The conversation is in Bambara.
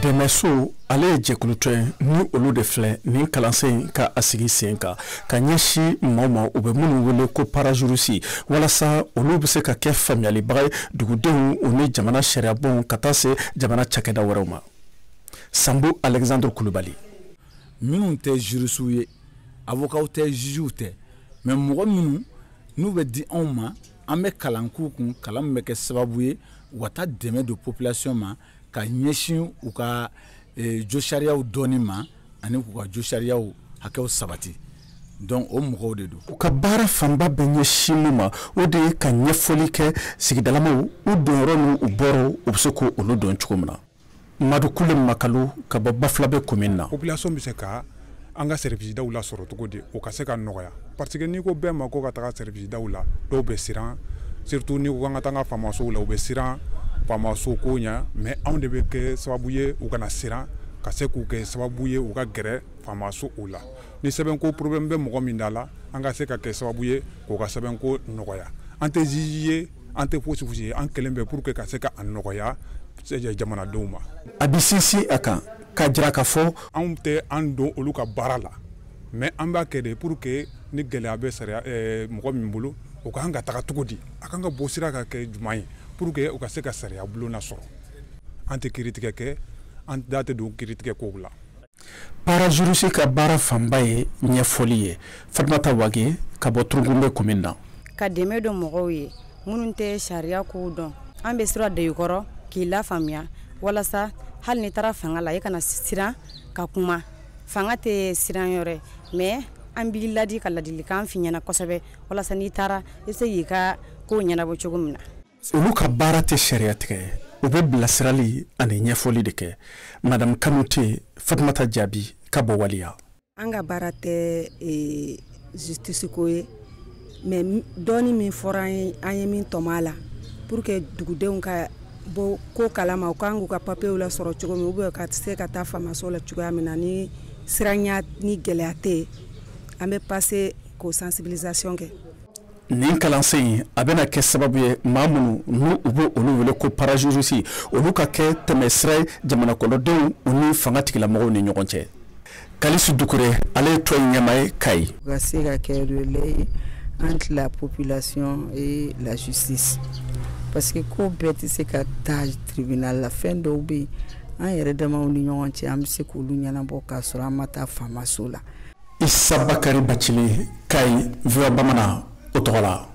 Dɛmɛso, ale ye jɛkulutɔn ye ni olu de filɛ nin kalansen ka a sigi sen kan ka ɲɛsin maaw ma, u bɛ minnu wele ko parajuriste, walasa olu bɛ se ka kɛ faamuyalibaga ye dugudenw, u ni jamana sariyabonw, ka taa se jamana cakɛda wɛrɛw ma. Sanbu Alexandre Kulubali. Minnu tɛ juristew ye, avocats tɛ, juges tɛ, mais mɔgɔ minnu n'u bɛ di anw ma, an bɛ kalan k'u kun, kalan min bɛ kɛ sababu ye u ka taa dɛmɛ don population ma ka ɲɛsin u ka josariyaw dɔɔni ma ani k'u ka josariyaw hakɛw sabati. Donc o mɔgɔw de don. U ka baara fanba bɛ ɲɛsin min ma, o de ye ka ɲɛfɔli kɛ sigidalamaw, u donyɔrɔ n'u u bɔrɔ, u bɛ se k'olu dɔn cogo min na. Madu Kule Makalu ka bɔ Bafoulabé commune na. Population bɛ se ka an ka service daw la sɔrɔ cogo di, o ka se ka nɔgɔya? Parce que n'i ko bɛɛ ma ko ka taga service daw la, dɔw bɛ siran, surtout n'i ko k'an ka taa an ka faamasow la, u bɛ siran faamaso ko ɲɛ. Mais anw de bɛ kɛ sababu ye u kana siran, ka se k'u kɛ sababu ye u ka gɛrɛ faamaso o la. Ni sɛbɛnko problème bɛ mɔgɔ min da la, an ka se ka kɛ sababu ye k'o ka sɛbɛnko nɔgɔya. An tɛ juge ye, an tɛ fosi fosi ye, an kɛlen bɛ pour que ka se ka a nɔgɔya jamanadenw ma. A bɛ sinsin a kan k'a jira k'a fɔ anw tɛ an don olu ka baara la, mais an b'a kɛ de pour que ni gɛlɛya bɛ sariya mɔgɔ min bolo, o kan ka taga cogo di, a kan ka bɔ sira ka kɛ jumɛn ye pour que u ka se ka sariya bulon sɔrɔ. An tɛ kiiritigɛ kɛ, an da tɛ don kiiritigɛ kow la. Parajuriste ka baara fanba ye ɲɛfɔli ye. Fatumata Wage ka bɔ Turukunbe commune na. Ka dɛmɛ don mɔgɔw ye minnu tɛ sariya kow dɔn, an bɛ sira don i kɔrɔ k'i lafaamuya, walasa hali n'i taara fanga la, i kana siran ka kuma. Fanga tɛ siran yɔrɔ, mais an b'i ladi ka ladilikan f'i ɲɛna kosɛbɛ, walasa n'i taara, i bɛ se k'i ka kow ɲɛnabɔ cogo min na. Olu ka baara tɛ sariya tigɛ ye, u bɛ bilasirali ani ɲɛfɔli de kɛ. Madame Kanute Fatumata Jaabi ka bɔ Waliya. An ka baara tɛ justice ko ye, mais dɔɔni min fɔra an ye, an ye min tɔmɔ a la pour que dugudenw ka bɔ ko kalama, u kan k'u ka papiyew lasɔrɔ cogo min, ou bien ka se ka taa faamaso la cogoya min na ni siranya ni gɛlɛya tɛ yen, an bɛ passer k'o sensibilisation kɛ. Nin kalansen in, a bɛna kɛ sababu ye maa minnu n'u u bɛ olu wele ko parajuriste, olu ka kɛ tɛmɛsira ye jamana kɔnɔdenw u ni fanga tigilamɔgɔw ni ɲɔgɔn cɛ. Kalisi Dukure, ale ye tɔn in ɲɛmaa ye Kayi. U ka se ka kɛ relais ye entre la population et la justice, parce que ko bɛɛ tɛ se ka taa tribunal la. Fɛn dɔw bɛ yen, an yɛrɛ damaw ni ɲɔgɔn cɛ, an bɛ se k'olu ɲɛnabɔ k'a sɔrɔ an ma taa faamaso la. Isa Bakari Bacili, Kayi, VOA Bamanan o tɔgɔ la.